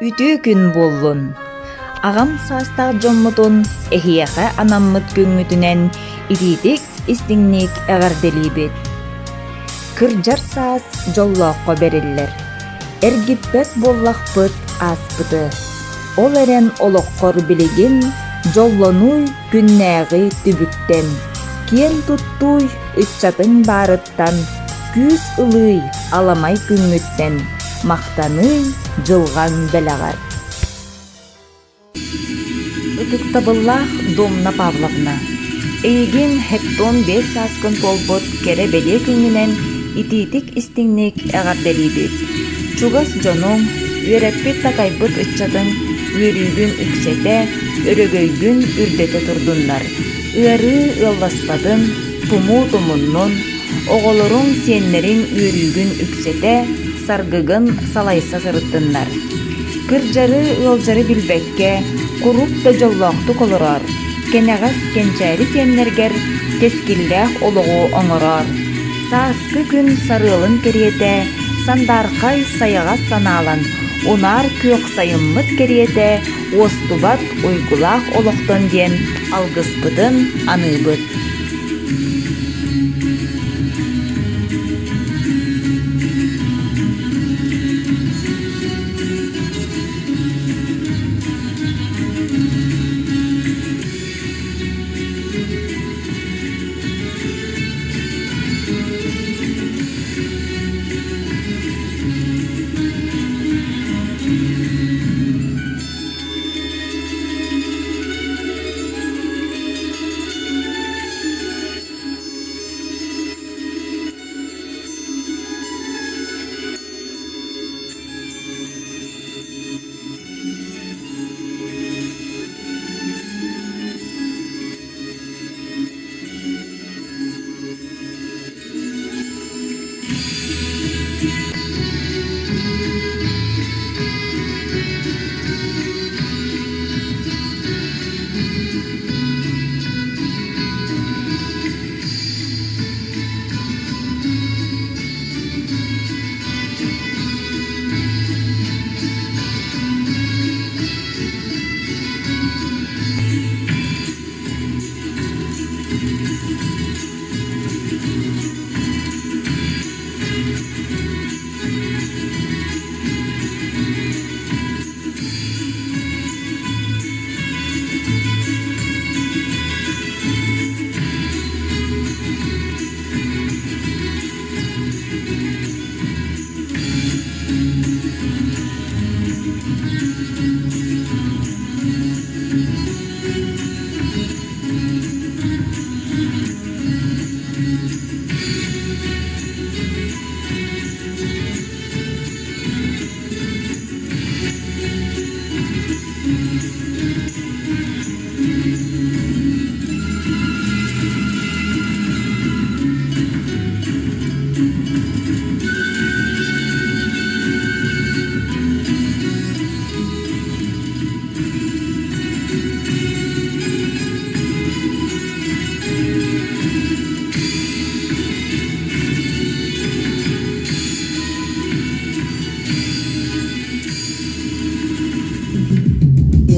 Үтүө күн буоллун! Аҕам саастаах дьоммутун эһиэхэ анаммыт күҥҥүтүнэн итиитик истиҥник эҕэрдэлиибит! Кырдьар саас дьоллооххо бэриллэр. Эргиппэт буоллахпыт ааспыты. Ол эрэн олоххор билигин дьоллонууй күннээҕи түбүктэн, киэн туттууй ыччатыҥ баарыттан, күүс ылыый аламай күҥҥүттэн, махтаныый дьылҕаҥ бэлэҕэр. Ытыктабыллаах Домна Павловна, эйигин хептон биэс сааскын туолбут кэрэ-бэлиэ күҥҥүнэн итиитик-истиҥник эҕэрдэлиибит. Чугас дьонуҥ, үөрэппит-такайбыт ыччатыҥ үөрүүгүн үксэтэ, өрөгөйгүн үрдэтэ турдуннар. Ыарыы ыалласпатын, тумуу тумуннун, оҕолоруҥ, сиэннэриҥ үөрүүгүн үксэтэ, саргыгын салайса сырыттыннар. Кырдьары, ыалдьары билбэккэ, куруук да дьоллоохтук олороор, кэнэҕэс кэнчээри сиэннэргэр кэскиллээх олоҕу оҥороор. Сааскы күн сарыалын кэриэтэ, сандаархай сайаҕас санаалан, унаар күөх сайыммыт кэриэтэ уостубат уйгулаах олохтон диэн алгыспытын аныыбыт.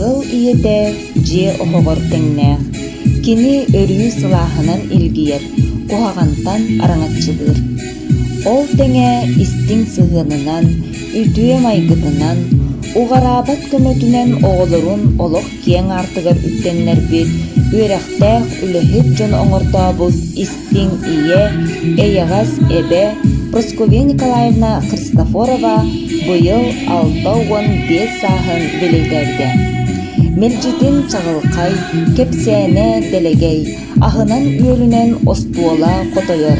Ыал ийэтэ дьиэ оһоҕор тэҥнээх. Кини өрүү сылааһынан илгийэр, куһаҕантан араҥаччылыыр. Ол тэҥэ истиҥ сыһыанынан, үтүө майгытынан, уҕараабат көмөтүнэн оҕолорун олох киэҥ аартыгар үктэннэрбит, үөрэхтээх, үлэһит дьон оҥортообут истиҥ ийэ, эйэҕэс эбэ Прасковья Николаевна Христофорова быйыл 65 сааһын бэлиэтээбитэ. Мэлдьитин чаҕылхай, кэпсээнэ дэлэгэй, аһынан-үөлүнэн остуола хотойор,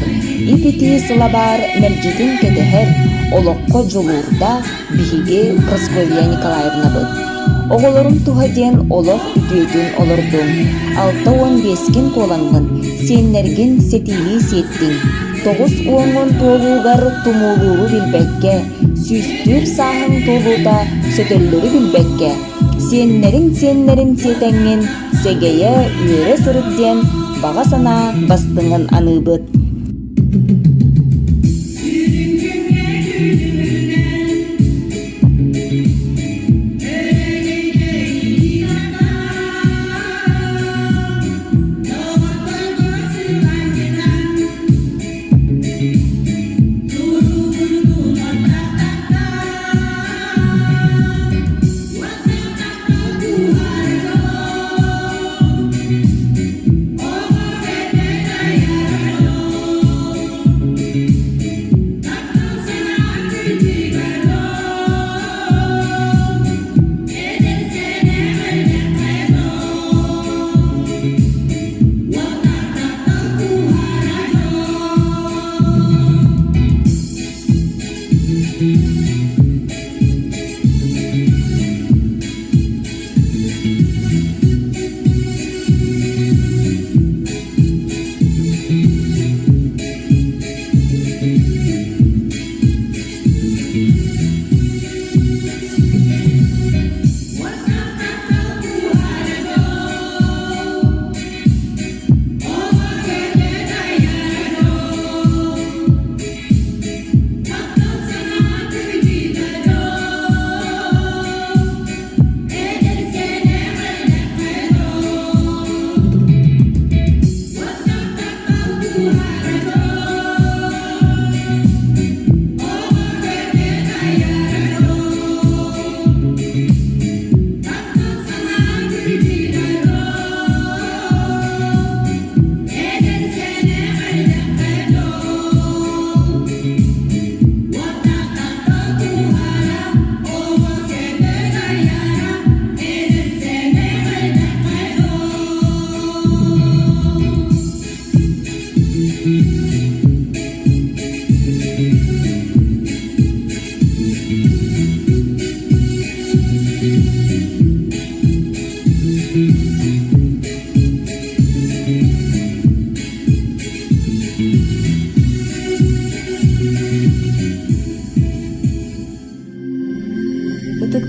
ип-итии сылабаар мэлдьитин кэтэһэр, олоххо дьулуурдаах биһиги Прасковья Николаевнабыт. Оҕолорум туһа диэн олох үтүөтүн олордуҥ, 65-кин туолаҥҥын, сиэннэргин сэтиилии сиэттиҥ, тоҕус уоҥҥун туолуугар тумуулууру билбэккэ, сүүстүүр сааһыҥ туолуута сөтөллөрү билбэккэ, сиэннэриҥ сиэннэрин сиэтэҥҥин сэгэйэ үөрэ сырыт диэн баҕа санаа бастыҥын аныыбыт.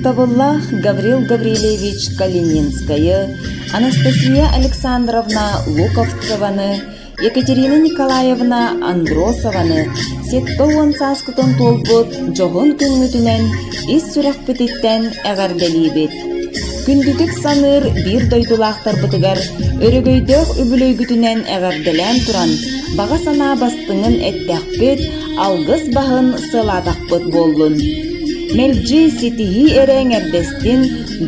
Ытыктабыллаах Гаврил Гаврильевич Калининскайы, Анастасия Александровна Луковцеваны, Екатерина Николаевна Андросованы 70 сааскытын туолбут дьоһун күҥҥүтүнэн ис сүрэхпититтэн эҕэрдэлиибит! Күндүтүк саныыр биир дойдулаахтарбытыгар өрөгөйдөөх үбүлүөйгүтүнэн эҕэрдэлээн туран, баҕа санаа бастыҥын эттэхпит, алгыс баһын сыалаатахпыт буоллун. Мэлдьи ситиһии эрэ эҥэрдэстин,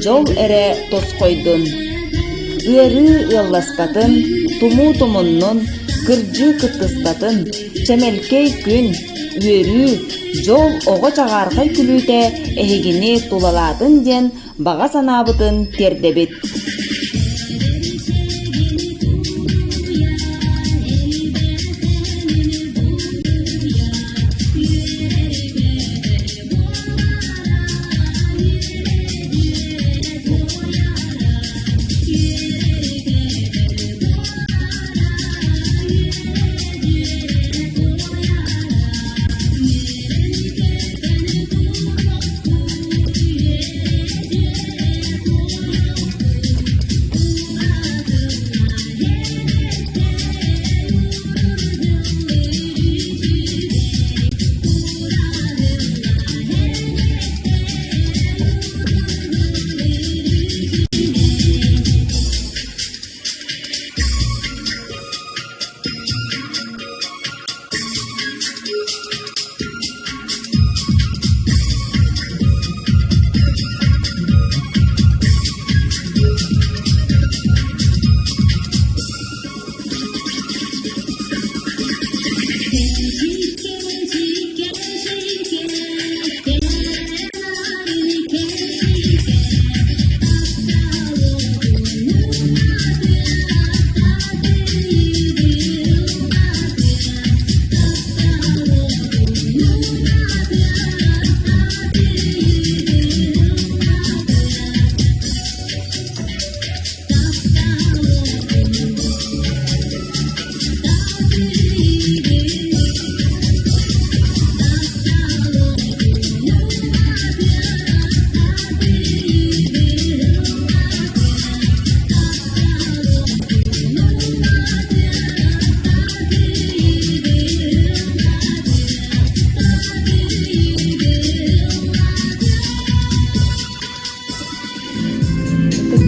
дьол эрэ тосхойдун. Ыарыы ыалласпатын, тумуу тумуннун, кырдьыы кыттыспатын, чэмэлкэй күн, үөрүү, дьол оҕо чаҕаархай күлүүтэ эһигини тулалаатын диэн баҕа санаабытын тиэрдэбит.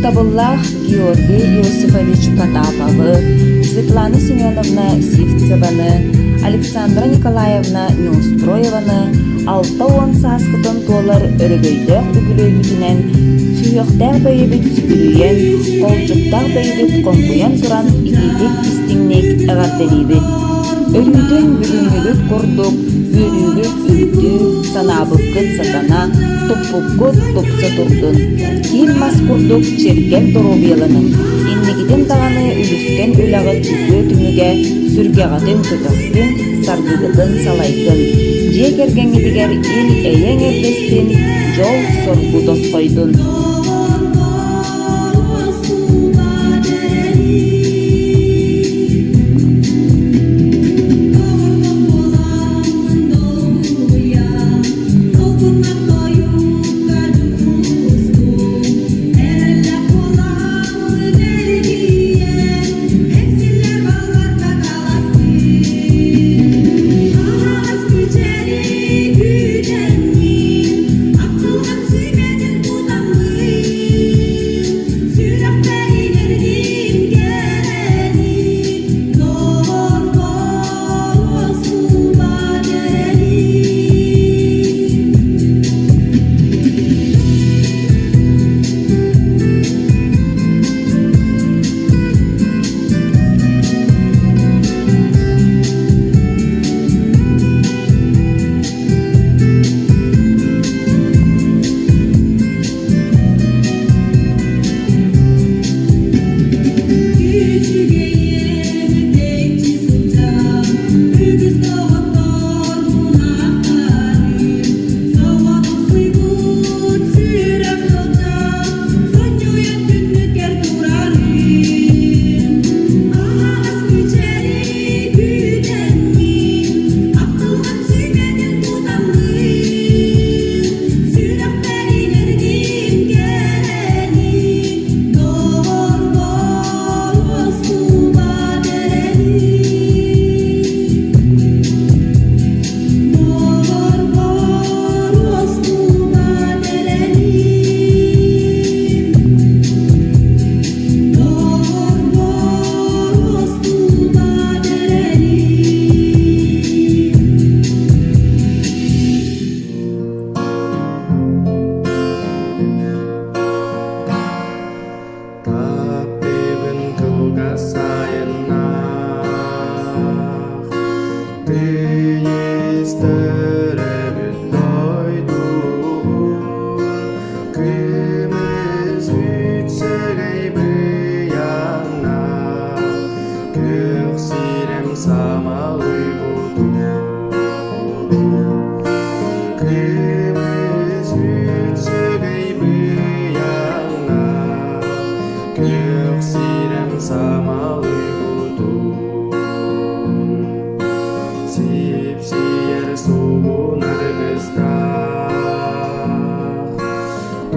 Ытыктабыллаах Георгий Иосифович Потаповы, Светлана Семеновна Сивцеваны, Александра Николаевна Неустроеваны 60 сааскытын туолар өрөгөйдөөх үбүлүөйгүтүнэн сүһүөхтээх бэйэбит сүгүрүйэн, холдьуктаах бэйэбит хоҥкуйан туран итиитик истиҥник эҕэрдэлиибит! Өрүүтүн бүгүҥҥүгүт курдук үөрүүгүт үрдүү, санаабыккыт сатана, туппуккут тупса турдун. Киил мас курдук чиргэл доруобуйаланыҥ, инникитин даҕаны үлүскэн үлэҕит үтүө түмүгэ сүргэҕитин көтөхтүн, саргыгытын салайдын. Дьиэ кэргэҥҥитигэр ил-эйэ эҥэрдэстин, дьол-соргу тосхойдун.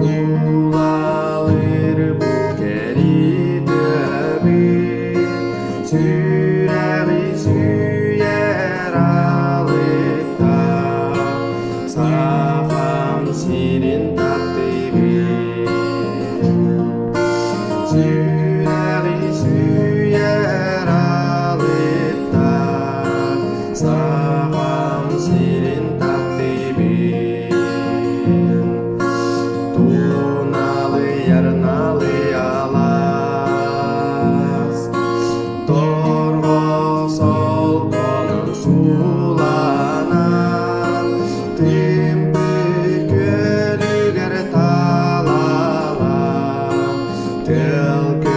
Тулалыыр бу кэритэбит, сүрэҕи сүүйэр алыптаах, Сахам сирин таптыыбын. Сүрэҕи сүүйэр алыптаах, Сахам сирин таптыыбын. Туналыйар налыйалас, Торҕо солконон сууланан, Тымпы күөлүгэр талала, Тыл.